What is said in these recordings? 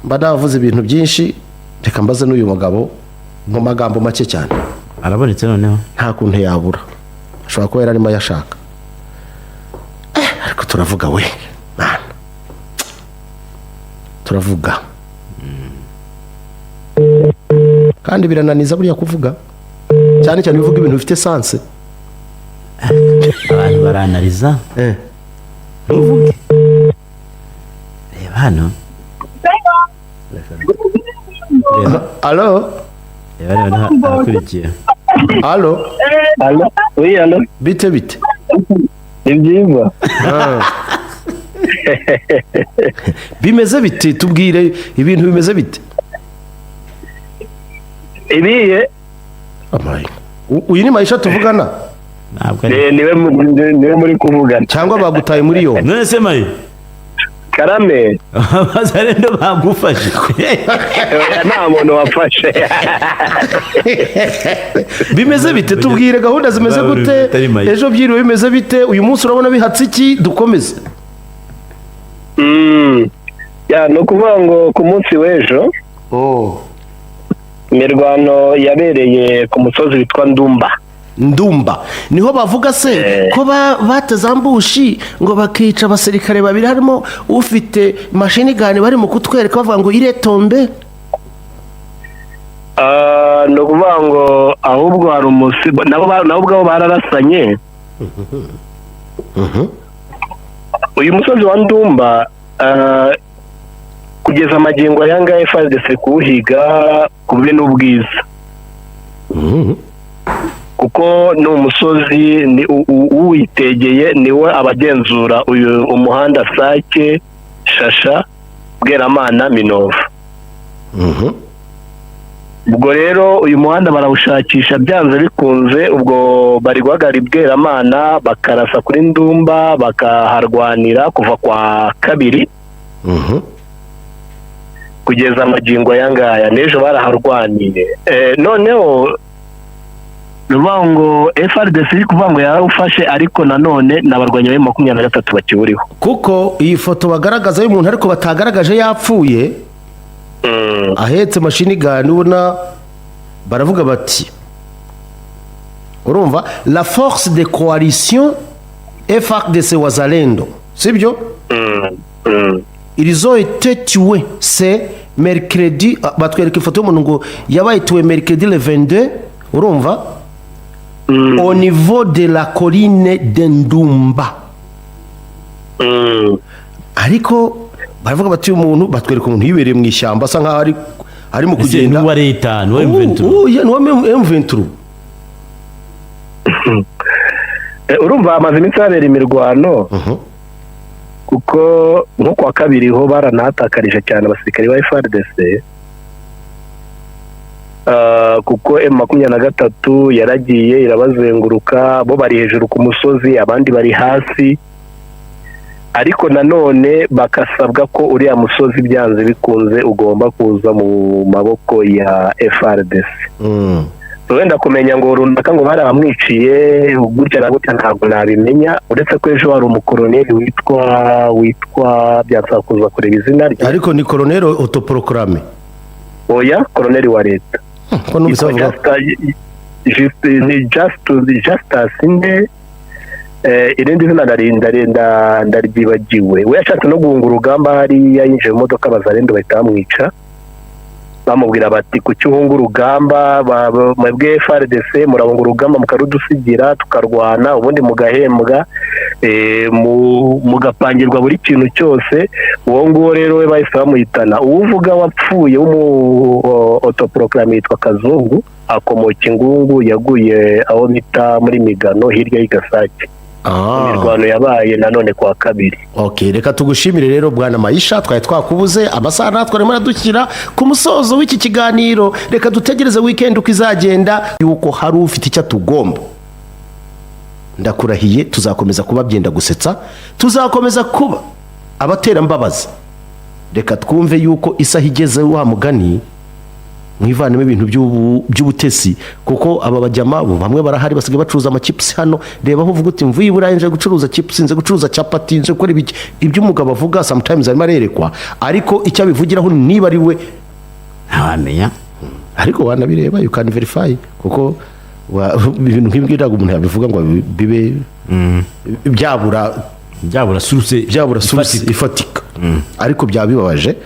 Mba navuze ibintu byinshi, reka mbaze n'uyu mugabo mu magambo make cyane. Arabonetse noneho. Nta kuntu yabura, ashobora kuba yari arimo ayashaka. Ariko turavuga we mwana, turavuga kandi birananiza buriya kuvuga, cyane cyane bivuga ibintu bifite sens. Abantu baranariza. Ntuvuge, reba hano, reba. Allo? Reba, reba, arakurikiye. Allo? Allo, oui, allo. Bite bite? Ni byiza. Ah. Bimeze bite? Tubwire, ibintu bimeze bite? Ibiye? Amaye. Uyu ni Mayisha tuvugana? Ntabwo ari. Niwe muri kuvugana. Cyangwa bagutaye muri yombi? None se Mayi? Karame. Abazarendo bagufashe? Oya, nta muntu wafashe. Bimeze bite? Tubwire, gahunda zimeze gute? Bitari Mayi. Ejo byiriwe bimeze bite? Uyu munsi urabona bihatse iki? Dukomeze. Ya, ni ukuvuga ngo ku munsi w'ejo Oh. imirwano yabereye ku musozi witwa Ndumba. Ndumba niho bavuga se ko bateze ambush ngo bakica abasirikare babiri, harimo ufite machine gun? Bari mu kutwereka bavuga ngo iretombe. Ah, ni ukuvuga ngo ahubwo hari umusi nabo ubwabo bararasanye. Uyu musozi wa Ndumba, kugeza amagingo aya ngaya FARDC kuwuhiga ku bubi n'ubwiza, kuko ni umusozi ni uwitegeye niwe abagenzura uyu umuhanda Sake, Shasha, Bweramana, Minova. Ubwo rero uyu muhanda barawushakisha byanze bikunze. Ubwo bari guhagarara i Bweramana, bakarasa kuri Ndumba, bakaharwanira kuva kwa kabiri kugeza amagingo aya ngaya. N'ejo baraharwaniye. Noneho ni ukuvuga ngo FARDC iri kuvuga ngo yarawufashe, ariko nanone ni abarwanyi ba 23 bakiwuriho. Kuko iyi foto bagaragaza y'umuntu, ariko batagaragaje yapfuye, ahetse machine gun, ubona baravuga bati, urumva, la force de coalition FARDC Wazalendo, sibyo? Ils ont été tués, c'est mercredi. Ah, batwereka ifoto y'umuntu ngo yabaye tué mercredi le 22, urumva, au niveau de la colline de Ndumba. Ariko baravuga bati uyu muntu, batwereka umuntu yibereye mu ishyamba, asa nkaho ari mu Ese kugenda. n'uwa leta, n'uwa M23? Uyu ni uwa M23. Urumva hamaze iminsi habera imirwano, kuko nko kuwa kabiri ho baranahatakarije cyane abasirikari ba FARDC. Ah, kuko M23 yaragiye irabazenguruka, bo bari hejuru ku musozi, abandi bari hasi, ariko nanone bakasabwa ko uriya musozi byanze bikunze ugomba kuza mu maboko ya FARDC. Wenda kumenya ngo runaka ngo barabamwiciye gutya na gutya, ntabwo nabimenya, uretse ko ejo hari umukoroneri witwa, byansaba kuza kureba izina rye. Ariko ni colonel autoproclamé? Oya, koroneri wa leta. Ko numvise Yitwa bavuga ni Justus nde, irindi zina ndaryibagiwe. We yashatse no guhunga urugamba hariya, yinjiye mu modoka, Abazarendo bahita bamwica. Bamubwira bati: "Kuki uhunga urugamba? Mwebwe FARDC murahunga urugamba mukarudusigira tukarwana, ubundi mugahembwa, mugapangirwa buri kintu cyose." Uwo nguwo rero we bahise bamuhitana. Uwo uvuga wapfuye w'umu autoproclamé yitwa Kazungu, akomoka Ingungu, yaguye aho bita muri Migano, hirya y'i Gasake. Imirwano yabaye nanone kuwa kabiri. Ok, reka tugushimire rero, bwana Mayisha, twari twakubuze. Amasaha natwe arimo aradushyira ku musozo w'iki kiganiro. Reka dutegereze weekend uko izagenda, yuko hari ufite icyo atugomba. Ndakurahiye, tuzakomeza kuba byenda gusetsa, tuzakomeza kuba abaterambabazi. Reka twumve yuko isaha igeze wa mugani. Mwivanemo ibintu by'ubutesi, kuko aba bajyama bo bamwe barahari, basigaye bacuruza amachips hano. Reba aho uvuga uti: "Mvuye i Burayi, nje gucuruza chips, nje gucuruza capati, nje gukora ibiki." Ibyo umugabo avuga sometimes arimo arerekwa, ariko icyo abivugiraho niba ari we, Ntawamenya. Ariko wanabireba, you can verify, kuko ibintu nk'ibyo ntabwo umuntu yabivuga ngo bibe byabura Byabura source. Byabura source ifatika. Ifatika, ariko byaba bibabaje.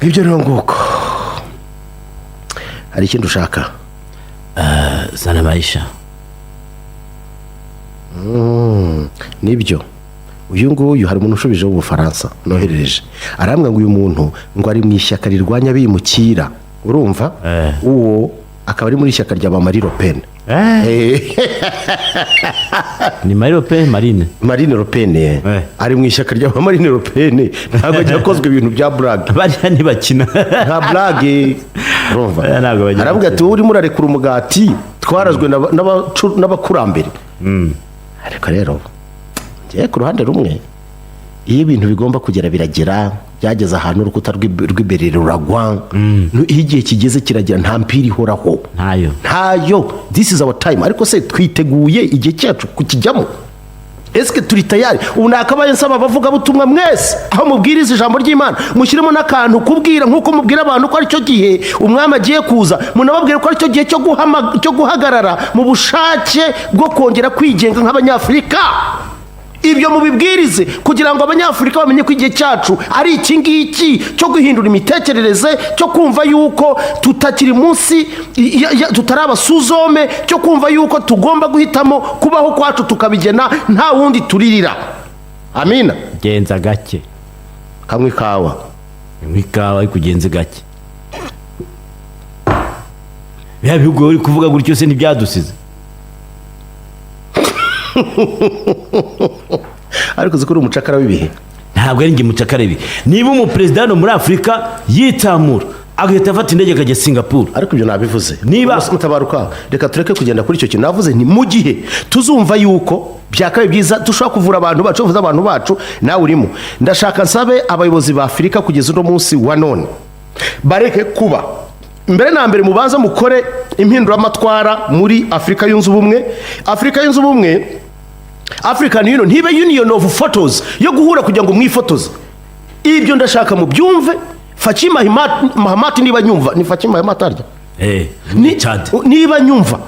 Ngibyo rero, nguko. Hari ikindi ushaka? Zana bayisha. Nibyo, uyu nguyu, hari umuntu ushubije w'Ubufaransa noherereje, arambwira ngo uyu muntu ngo ari mu ishyaka rirwanya abimukira, urumva? Uwo akaba ari muri ishyaka rya ba Marie Le Pen. Ni Marie Le Pen, Marine. Marine Le Pen. Ari mu ishyaka rya ba Marine Le Pen. Ntabwo ajya akozwe ibintu bya blague. Bariya ntibakina. Nta blague, urumva? Ntabwo bagira. Aravuga ati: "Wowe urimo urarekura umugati twarazwe n'abakurambere." Ariko rero ngewe ku ruhande rumwe, iyo ibintu bigomba kugera biragera. Byageze ahantu urukuta rw'imbere ruragwa. Iyo igihe kigeze kiragera, nta mpira ihoraho. Ntayo. Ntayo. This is our time. Ariko se twiteguye igihe cyacu kukijyamo? Ese turi tayari? Ubu nakabaye nsaba abavugabutumwa mwese, aho mubwiriza ijambo ry'Imana, mushyiremo n'akantu kubwira nk'uko mubwira abantu ko aricyo gihe umwami agiye kuza, munababwire ko aricyo gihe cyo guhagarara mu bushake bwo kongera kwigenga nk'Abanyafurika. Ibyo mubibwirize kugira ngo Abanyafurika bamenye ko igihe cyacu ari iki ngiki cyo guhindura imitekerereze, cyo kumva yuko tutakiri munsi tutari abasuzome, cyo kumva yuko tugomba guhitamo kubaho kwacu tukabigena, nta wundi turirira. Amina. Genza gake. Kamwe ikawa. Nk'ikawa, ariko ugenze gake. Biriya bihugu uri kuvuga gutyo se ntibyadusize? Ariko uzi ko uri umucakara w'ibihe. Ntabwo ari njye mucakara ibi. Niba umuperezida hano muri Afurika yitamura, agahita afata indege akajya Singapuru. Ariko ibyo nabivuze. Niba- Mutabaruka, reka tureke kugenda kuri icyo kintu. Navuze nti mu gihe tuzumva yuko byakabaye byiza, dushobora kuvura abantu bacu, tuvuze abantu bacu nawe urimo. Ndashaka nsabe abayobozi ba Afurika kugeza uno munsi wa none, bareke kuba mbere na mbere mubanza mukore impinduramatwara muri Afurika Yunze Ubumwe. Afurika Yunze Ubumwe, African Union, ntibe union of photos yo guhura kugira ngo mwifotoze. Ibyo ndashaka mubyumve. Faki Mahamat, niba nyumva, ni Faki Mahamat arya? Chad. Niba nyumva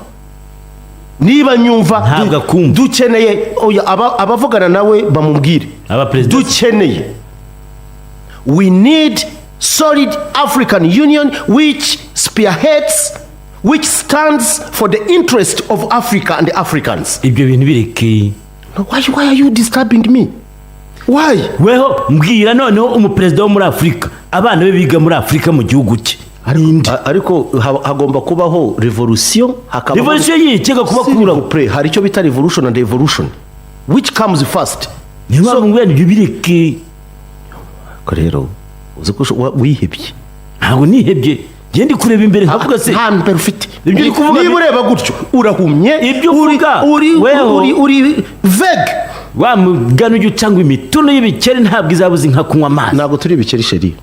Ntabwo akumva. Dukeneye, oya, abavugana nawe bamubwire. Abaperezida. Dukeneye, we need solid African Union which spearheads, which stands for the interest of Africa and the Africans. Ibyo bintu bireke. Why are you disturbing me? Why? Weho mbwira noneho, umuperezida wo muri Afurika, abana be biga muri Afurika, mu gihugu cye? Ariko hagomba kubaho revolution, hakabaho Revolution yikeka kubakuraho. S'il vous plaît, hari icyo bita revolution and evolution. Which comes first? Niyo mpamvu ngwene ibyo bireke. Ko rero uzi ko wihebye. Ntabwo nihebye, njye ndi kureba imbere nkavuga se. Nta mbere ufite. Ibyo uri kuvuga Niba ureba gutyo, urahumye. Ibyo uri uvuga, uri weho. uri vague. Wa mugani ujya uca ngo imituno y'ibikeri ntabwo izabuza inka kunywa amazi. Ntabwo turi ibikeri, chéri,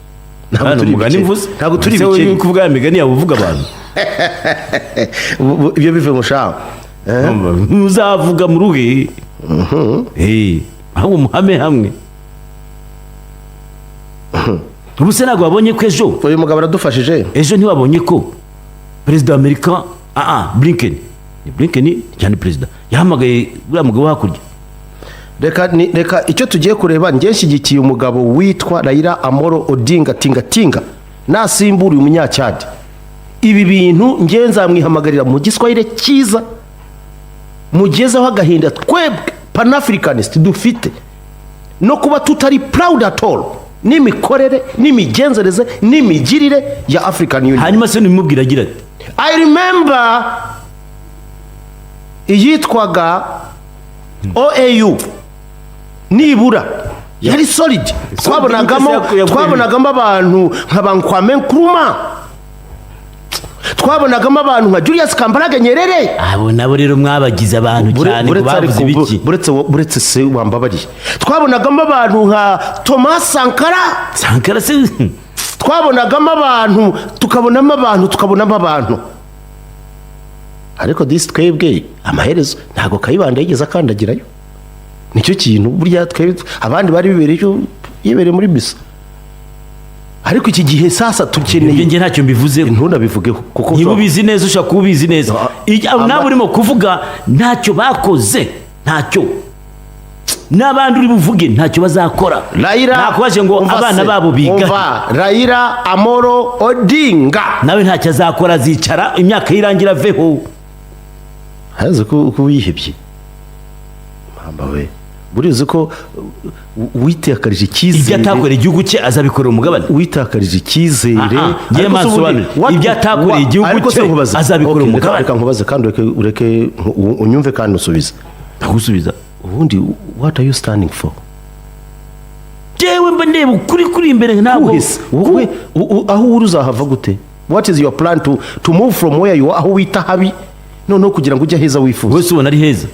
ntabwo Hano turi umugani ibikeri. mvuze. Ntabwo turi Ese wowe ibikeri. uri kuvuga ya migani yawe uvuga abantu. Ibyo bive mu shaho. Muzavuga mu ruhe? Ahubwo muhame hamwe. Ubu se ntabwo wabonye ko ejo Uyu mugabo aradufashije. Ejo ntiwabonye ko perezida wa Amerika, Blinken, ni Blinken cyane, perezida yahamagaye uriya mugabo wo hakurya? Reka icyo tugiye kureba, njye nshyigikiye umugabo witwa Raila Amolo Odinga Tingatinga nasimbura uyu Munyacyadi. Ibi bintu njye nzamwihamagarira mu Giswahili cyiza, mugezeho agahinda twebwe Panafricanist dufite no kuba tutari proud at all n'imikorere n'imigenzereze n'imigirire ya African Union. Hanyuma se nimubwira agira ati: I remember iyitwaga OAU, nibura yari solid, twabonagamo twabonagamo abantu nka ba Kwame Nkrumah, twabonagamo abantu nka Julius Kambarage Nyerere. Abo nabo rero mwabagize abantu cyane ngo Buretse bavuze ariko ibiki? buretse se wambabariye, twabonagamo abantu nka Thomas Sankara. Sankara se? Twabonagamo abantu, tukabonamo abantu, tukabonamo abantu. Ariko disi twebwe amaherezo ntabwo Kayibanda yigeze akandagirayo. Nicyo kintu burya twebwe abandi bari bibereye yibereye muri misa. Ariko iki gihe sasa Ibyo tukeneye njye ntacyo mbivuzeho. Ntunabivugeho kuko Niba ubizi neza, ushobora kuba ubizi neza. Nawe urimo kuvuga ntacyo bakoze, ntacyo n'abandi uri buvuge ntacyo bazakora. Raila Nakubaje ngo umva abana se, babo biga. Umva, Raila Amolo Odinga Nawe ntacyo azakora, azicara imyaka yirangira aveho. Hazi ko wihebye mamba we, buriya uzi ko witakarije Ibyo icyizere. atakorera igihugu cye azabikorera umugabane. Witakarije icyizere. Ah, ah, ngiye Ariko se ubundi mansobanure. Ibyo atakoreye igihugu ariko se cye, nkubaze. azabikorera Okay, umugabane. Reka nkubaze kandi ureke unyumve kandi usubize. Ndagusubiza. Ubundi what are you standing for? Jewe mba ndeba ukuri kuri imbere, ntabwo Wese wowe aho uri uzahava gute? What is your plan to move from where you are, aho wita habi, noneho kugira ngo ujye aheza wifuza? Wese ubona ari heza.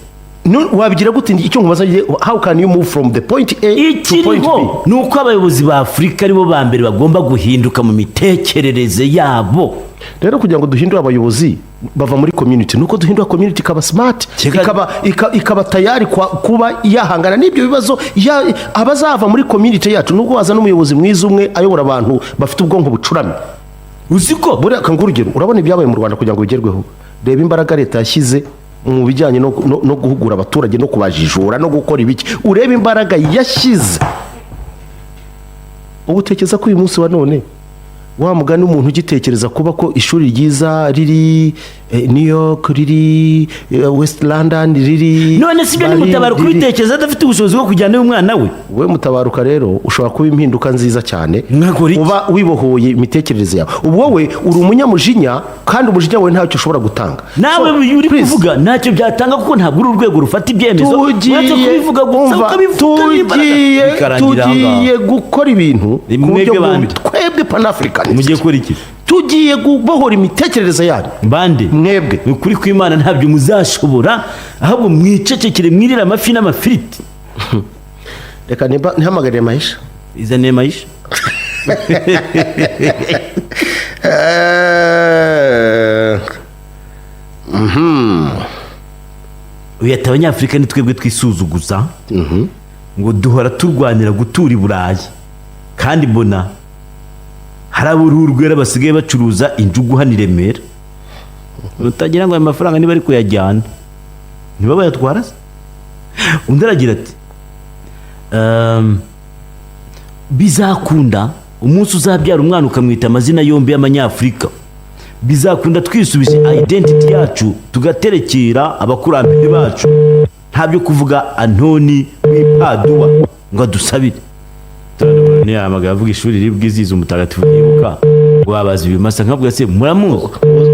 No, wabigira gute? Icyo nkubaza, how can you move from the point A to point B? Ikiriho ni uko abayobozi ba Afurika aribo ba mbere bagomba guhinduka mu mitekerereze yabo. Rero kugira ngo duhindure abayobozi bava muri community, nuko duhindura community ikaba smart, ikaba tayari kuba yahangana n'ibyo bibazo. Abazava muri community yacu, nubwo waza n'umuyobozi mwiza umwe ayobora abantu bafite ubwonko bucuramye. Uzi ko Buriya kanguha urugero, urabona ibyabaye mu Rwanda, kugira ngo bigerweho, reba imbaraga leta yashyize mu bijyanye no guhugura abaturage no kubajijura no gukora ibiki. Urebe imbaraga yashyize. Ubu utekereza ko uyu munsi wa none wa mugani umuntu ugitekereza kuba ko ishuri ryiza riri New York, riri West London, riri None si ibyo ni Berlin, Mutabaruka ubitekereza adafite ubushobozi bwo kujyana umwana we? We Mutabaruka rero ushobora kuba impinduka nziza cyane. Mwakora iki? Uba wibohoye imitekerereze yawe. Ubu wowe uri umunyamujinya kandi umujinya wawe ntacyo ushobora gutanga. Nawe So, uri please, kuvuga ntacyo byatanga kuko ntabwo uri urwego rufata ibyemezo, uretse kubivuga gusa, umva, ukabivuga n'imbaraga tugiye bikarangira aho ngaho. Tugiye gukora ibintu Ni ku buryo mwebwe bande? twebwe panafricanist. Mugiye gukora iki? Tugiye gubohora imitekerereze yanyu. Bande? Mwebwe. Ni ukuri kw'Imana ntabyo muzashobora, ahubwo mwicecekere mwirire amafi n'amafiriti. Reka ntihamagarire Mahisha. Izaniye Mayisha. Uyu ati: "Abanyafurika ni twebwe twisuzuguza ngo duhora turwanira gutura i Burayi, kandi mbona hari ab'uruhu rwera basigaye bacuruza injugu hano i Remera." Utagira ngo ayo mafaranga niba ari kuyajyana niba bayatwara se? Undi aragira ati: "Bizakunda umunsi uzabyara umwana ukamwita amazina yombi y'amanyafurika. Bizakunda twisubije identity yacu, tugaterekera abakurambere bacu. Nta byo kuvuga Antoni w'ipaduwa ngo adusabire." Ntiyahamagaye avuga ishuri riri bwizihize umutagatifu nibuka ngo babaza ibimasa, nkavuga se muramuzi?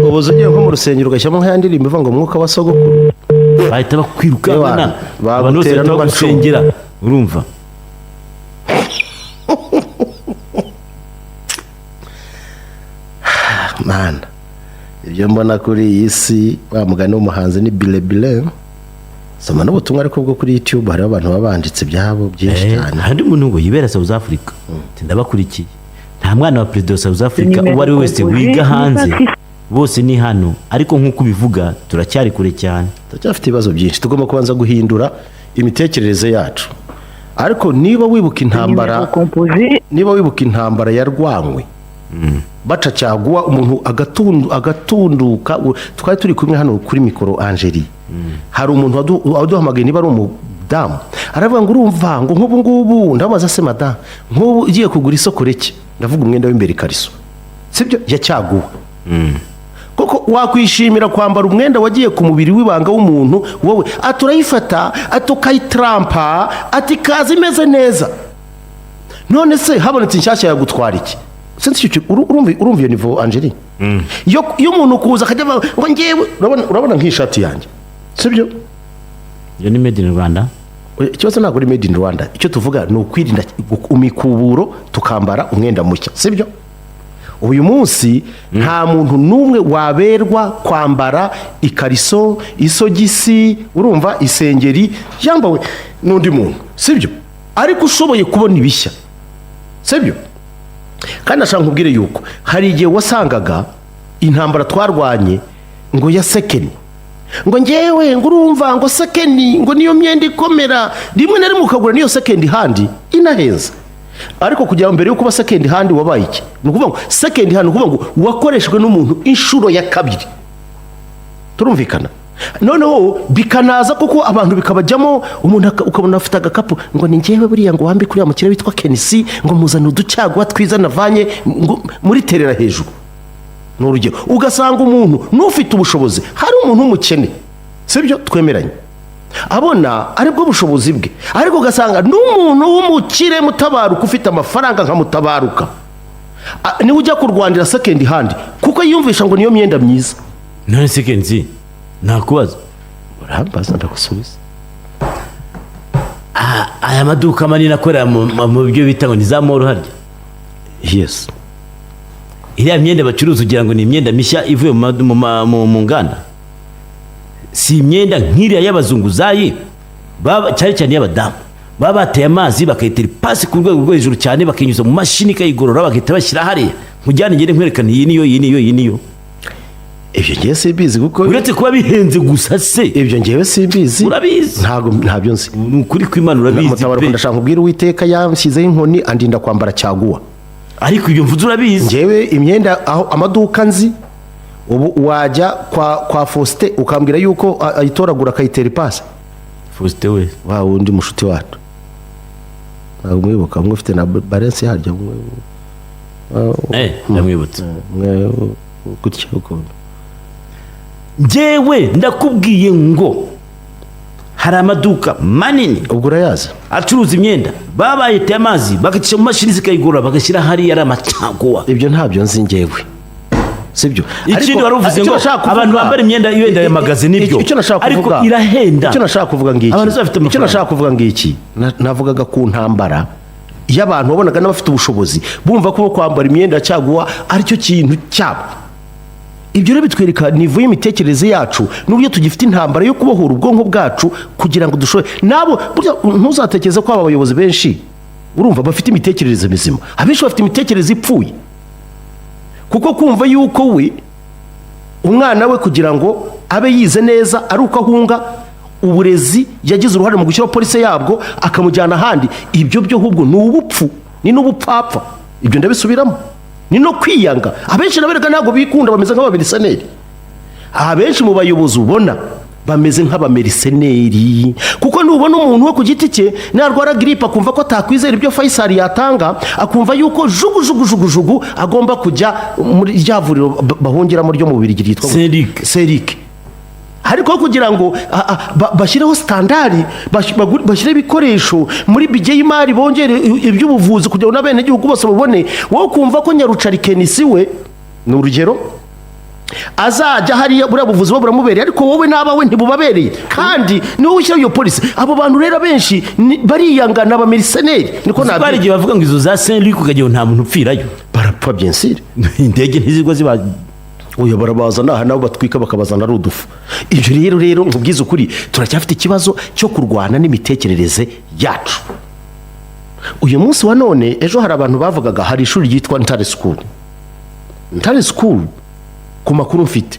Ubu ugiye nko mu rusengero ugashyiramo nk'aya ndirimbo ivuga ngo "Mwuka wa sogokuru". Bahita bakwirukankana. Ewana, abantu bose bagutera bahita n'amacumu. bagusengera, urumva? Mana, ibyo mbona kuri iyi si, wa mugani w'umuhanzi ni birebire. Soma n'ubutumwa ariko bwo kuri YouTube, hariho abantu baba banditse ibyabo byinshi cyane. Hari undi muntu ngo yibera South Africa ati: "Ndabakurikiye. Nta mwana wa perezida wa South Africa uwo ari we wese wiga hanze, bose ni hano. Ariko nk'uko ubivuga turacyari kure cyane." Turacyafite ibibazo byinshi, tugomba kubanza guhindura imitekerereze yacu. Ariko niba wibuka intambara, niba wibuka intambara yarwanywe baca caguwa, umuntu agatunduka, twari turi kumwe hano kuri mikoro Angeli, hari umuntu waduhamagaye, niba ari umudamu, aravuga ngo urumva ngo nk'ubu ngubu. Ndamubaza: "Se madamu, nk'ubu ugiye kugura isoko reke, ndavuga umwenda w'imbere, ikariso, sibyo, ya caguwa, koko wakwishimira kwambara umwenda wagiye ku mubiri w'ibanga w'umuntu wowe?" Ati: "Urayifata," ati, "ukayitarampa," ati, "ikaza imeze neza. None se habonetse inshyashya yagutwara iki?" Sinzi icyo urumva iyo niveau, Angeli, iyo umuntu kuza akajya avuga ngo ngewe urabona nk'ishati yanjye, sibyo? Iyo ni made in Rwanda. Ikibazo ntabwo ari made in Rwanda. Icyo tuvuga ni ukwirinda imikuburo, tukambara umwenda mushya, sibyo? Uyu munsi nta muntu n'umwe waberwa kwambara ikariso, isogisi, urumva, isengeri yambawe n'undi muntu, sibyo? Ariko ushoboye kubona ibishya, sibyo? Kandi nashaka nkubwire yuko hari igihe wasangaga intambara twarwanye ngo ya second, ngo ngewe ngo urumva ngo second ngo niyo myenda ikomera. Rimwe na rimwe ukagura niyo second hand inahenze, ariko kugira ngo mbere yo kuba second hand wabaye iki? Ni ukuvuga ngo second hand, ni ukuvuga ngo wakoreshejwe n'umuntu inshuro ya kabiri. Turumvikana? Noneho bikanaza kuko abantu bikabajyamo, umuntu ukabona afite agakapu ngo ni ngewe buriya ngo wambike uriya mukire witwa Kenisi, ngo muzane uducaguwa twiza navanye ngo muri terera hejuru. Ni urugero. Ugasanga umuntu n'ufite ubushobozi, hari umuntu w'umukene, sibyo twemeranye, abona aribwo bushobozi bwe, ariko ugasanga n'umuntu w'umukire Mutabaruka ufite amafaranga nka Mutabaruka, niwe ujya kurwanira second hand kuko yiyumvisha ngo niyo myenda myiza. None se Kenzi, ntakubaza? Urambaza ndagusubiza. Aya maduka manini akorera mu byo bita ngo ni za mall harya? Yes. Iriya myenda bacuruza ugira ngo ni imyenda mishya ivuye mu nganda? Si imyenda nk'iriya y'abazunguzayi cyane cyane iy'abadamu, baba bateye amazi bakayitera ipasi ku rwego rwo hejuru cyane, bakinyuza mu mashini ikayigorora, bagahita bashyira hariya. Nkujyane ngende nkwerekane, iyi niyo, iyi niyo, iyi niyo. Ibyo ngewe simbizi kuko Uretse kuba bihenze gusa se? Ibyo ngewe simbizi. Urabizi. Ntabwo, ntabyo nzi. Ni ukuri kw'Imana, urabizi Mutabaruka, pe. ndashaka kubwira, Uwiteka yanshyizeho inkoni andinda kwambara caguwa. Ariko ibyo mvuze urabizi. Ngewe imyenda aho amaduka nzi, ubu wajya kwa Faustin ukambwira yuko ayitoragura akayitera ipasi? Faustin we? Wa wundi mushuti wacu, ntabwo umwibuka? Umwe ufite na barensi harya, umwe Ndamwibutse. Umwe gutya ukuntu. Njyewe ndakubwiye ngo hari amaduka manini Ubwo urayazi? acuruza imyenda baba bayiteye amazi, bagacisha mu mashini zikayigorora, bagashyira hariya ari amacaguwa. Ibyo ntabyo nzi ngewe, sibyo? Ikindi Ariko, wari uvuze icyo ngo nashaka kuvuga- abantu bambara imyenda wenda ya magaze, nibyo. Icyo nashaka Ariko kuvuga, irahenda. icyo nashaka kuvuga ngiki, Abantu bafite icyo amafaranga. nashaka kuvuga ngiki, navugaga ku ntambara y'abantu wabonaga n'abafite ubushobozi bumva ko kwambara imyenda ya caguwa aricyo kintu cyabo. Ibyo rero bitwereka niveau y'imitekerereze yacu n'uburyo tugifite intambara yo kubohora ubwonko bwacu kugira ngo dushobore nabo. Burya ntuzatekereze ko aba bayobozi benshi urumva bafite imitekerereze mizima. Abenshi bafite imitekerereze ipfuye, kuko kumva yuko we umwana we kugira ngo abe yize neza ari uko ahunga uburezi, yagize uruhare mu gushyiraho policy yabwo, akamujyana ahandi, ibyo byo ahubwo ni ubupfu, ni n'ubupfapfa. Ibyo ndabisubiramo, ni no kwiyanga. Abenshi nabereka ntabwo bikunda, bameze nk'abamercenaires. Abenshi mu bayobozi ubona bameze nk'abamercenaires, kuko nubona umuntu we ku giti cye narwara giripe akumva ko atakwizera ibyo Faisal yatanga, akumva yuko jugu jugu jugu jugu agomba kujya muri rya vuriro bahungiramo ryo mu Bubiligi ryitwa Saint-Luc. Saint-Luc. Ariko kugira ngo bashyireho standard, bashyire ibikoresho muri budget y'imari, bongere iby'ubuvuzi kugira ngo n'abenegihugu bose babone, wowe ukumva ko Nyarucari Kenisi we, ni urugero, azajya hariya, buriya buvuzi bo buramubereye, ariko wowe n'abawe ntibubabereye, kandi niwowe ushyiraho iyo policy. Abo bantu rero abenshi bariyangana, abamercenaires niko Uzi ko hari nabyita. igihe bavuga ngo izo za Saint Luc ukagira ngo nta muntu upfirayo? Barapfa, bien sûr. Indege ntizigwa ziba. Oya, barabaza aha nabo batwika bakabazana ari udufu. Ibyo rero nkubwize ukuri, turacyafite ikibazo cyo kurwana n'imitekerereze yacu uyu munsi wa none. Ejo hari abantu bavugaga, hari ishuri ryitwa Ntare School. Ntare School, ku makuru mfite,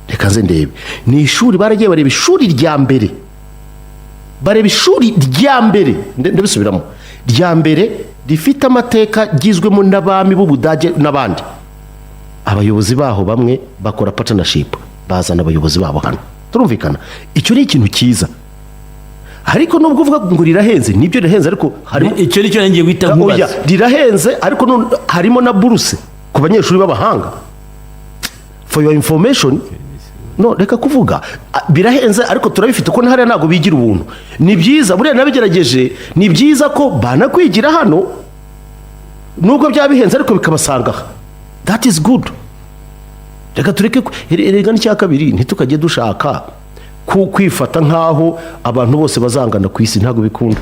reka nze ndebe, ni ishuri baragiye bareba ishuri rya mbere, bareba ishuri rya mbere, ndabisubiramo, rya mbere rifite amateka ryizwemo n'abami b'Ubudage n'abandi. Abayobozi baho bamwe bakora partnership, bazana abayobozi babo hano. Turumvikana? Icyo ni ikintu cyiza, ariko nubwo uvuga ngo rirahenze, nibyo rirahenze, ariko harimo Icyo nicyo ngiye guhita Oya, nkubaza. rirahenze, ariko harimo na buruse ku banyeshuri b'abahanga. For your information, no reka kuvuga. Birahenze ariko turabifite, ko hariya ntabwo bigira ubuntu. Ni byiza, buriya nabigerageje, ni byiza ko banakwigira hano nubwo byaba bihenze, ariko bikabasanga aha. That is good. Reka tureke erega n'icya kabiri, ntitukajye dushaka kwifata nk'aho abantu bose bazangana ku isi. Ntabwo bikunda.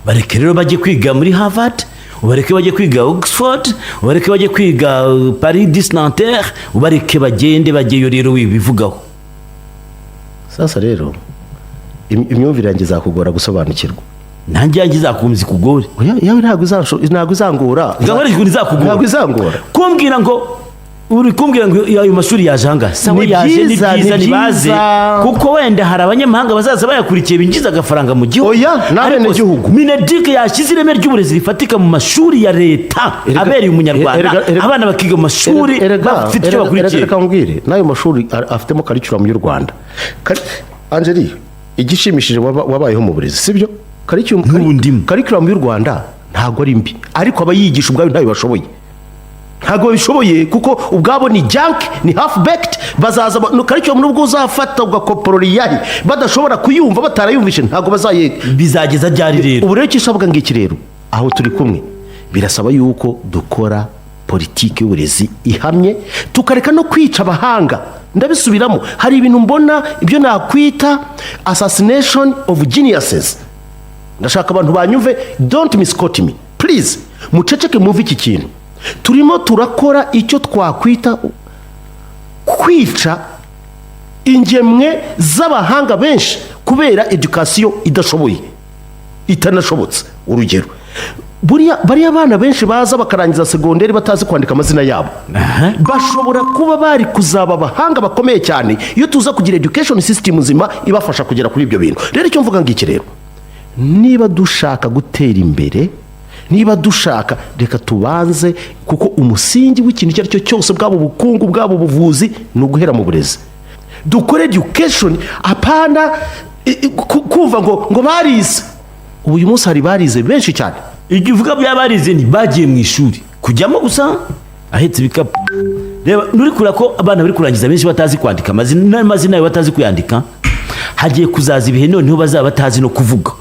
Bareke rero bajye kwiga muri Harvard, ubareke bajye kwiga Oxford, ubareke bajye kwiga Paris dix Nanterre, ubareke bagende bajyeyo rero, wibivugaho. Sasa rero imyumvire yanjye izakugora gusobanukirwa. Nanjye yanjye izakomeza ikugore. Oya, yawe ntabwo izangora. Gahora ukuntu izakugora. Ntabwo izangora. Kumbwira ngo uri kumbwira ngo ayo mashuri yaje ahangaha, sawa. Ni Yaje, ni byiza, byiza, ni nibaze, byiza. kuko wenda hari abanyamahanga bazaza bayakurikiye binjiza agafaranga mu gihugu. Oya, n'abenegihugu. Ariko MINEDUC yashyize ireme ry'uburezi rifatika mu mashuri ya leta abereye umunyarwanda, abana bakiga mu mashuri bafite icyo bakurikiye. Reka nkubwire, n'ayo mashuri afitemo curriculum y'u Rwanda. Angeli, igishimishije wabayeho mu burezi, sibyo? N'ubu ndimo. Curriculum y'u Rwanda ntabwo ari mbi, ariko abayigisha ubwabo ntayo bashoboye, ntabwo babishoboye, kuko ubwabo ni junk, ni half baked. Bazaza curriculum nubwo uzafata ugakoporora iyari, badashobora kuyumva, batarayumvishe, ntabwo bazaye. Bizageza ryari rero? Ubu rero icyo usabwa ngiki rero, aho turi kumwe, birasaba yuko dukora politiki y'uburezi ihamye, tukareka no kwica abahanga. Ndabisubiramo, hari ibintu mbona, ibyo nakwita assassination of geniuses. Ndashaka abantu banyumve, don't misquote me please, muceceke mwumve iki kintu. Turimo turakora icyo twakwita kwica ingemwe z'abahanga benshi kubera education idashoboye, itanashobotse. Urugero, buriya bariya bana benshi baza bakarangiza segonderi batazi kwandika amazina yabo, bashobora kuba bari kuzaba abahanga bakomeye cyane iyo tuza kugira education system nzima ibafasha kugera kuri ibyo bintu. Rero icyo mvuga ngiki rero, niba dushaka gutera imbere, niba dushaka, reka tubanze, kuko umusingi w'ikintu icyo ari cyo cyose, bwaba ubukungu, bwaba ubuvuzi, ni uguhera mu burezi. Dukore education, apana kumva ngo barize. Ubu uyu munsi hari barize benshi cyane. Ibyo uvuga by'abarize, ntibagiye mu ishuri, kujyamo gusa ahetse ibikapu. Reba, nturi kureba ko abana bari kurangiza benshi batazi kwandika amazina, n'amazina yabo batazi kuyandika? Hagiye kuzaza ibihe noneho bazaba batazi no kuvuga,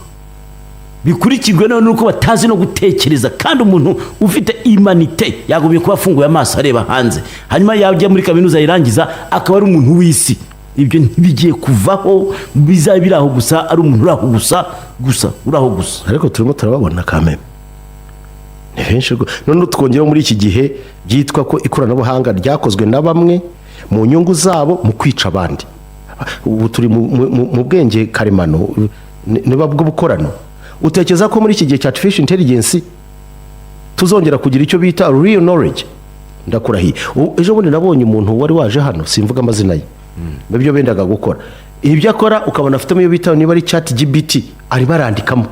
bikurikirwe noneho nuko batazi no gutekereza. Kandi umuntu ufite humanité yagombye kuba afunguye amaso, areba hanze, hanyuma yajya muri kaminuza yirangiza akaba ari umuntu w'isi. Ibyo ntibigiye kuvaho, bizaba biri aho gusa, ari umuntu uri aho gusa gusa, uri aho gusa. Ariko turimo turababona kameme, ni benshi noneho twongeraho muri iki gihe byitwa ko ikoranabuhanga ryakozwe na bamwe mu nyungu zabo mu kwica abandi. Ubu turi mu bwenge karemano, niba bw'ubukorano. Utekereza ko muri iki gihe cya artificial intelligence tuzongera kugira icyo bita real knowledge? Ndakurahiye. Ejo bundi nabonye umuntu wari waje hano, simvuga amazina ye, nibyo bendaga gukora, ibyo akora ukabona afitemo iyo bita niba ari Chat GPT, arimo arandikamo.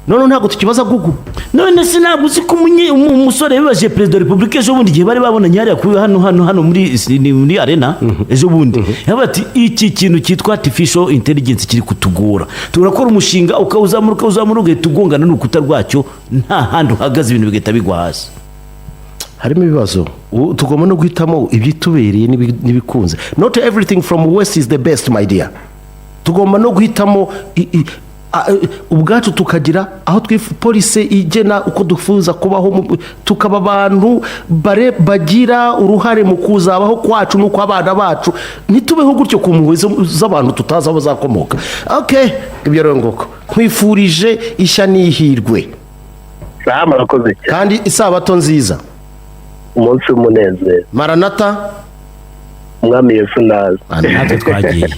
None ntabwo tukibaza Google. None se ntabwo uzi ko umusore yabibajije perezida wa repubulika ejo bundi, igihe bari babonanye hariya kuri hano muri arena ejo bundi? Yavuze ati: "Iki kintu cyitwa artificial intelligence kiri kutugora. Turakora umushinga, ukawuzamura, ukawuzamura, ugahita ugongana n'urukuta rwacyo, nta handi uhagaze, ibintu bigahita bigwa hasi." Harimo ibibazo. Tugomba no guhitamo ibyitubereye n'ibikunze. Not everything from west is the best, my dear. Tugomba no guhitamo ubwacu, tukagira aho policy igena uko dufuza kubaho, tukaba abantu bagira uruhare mu kuzabaho kwacu n'uko abana bacu, ntitubeho gutyo ku mpuhwe z'abantu tutazi aho bazakomoka. Okay, ibyo rero nguko, nkwifurije ishya n'ihirwe. Sawa, murakoze cyane. Kandi isabato nziza. Umunsi w'umunezero. Maranata. Umwami Yesu naza. Natwe twagiye.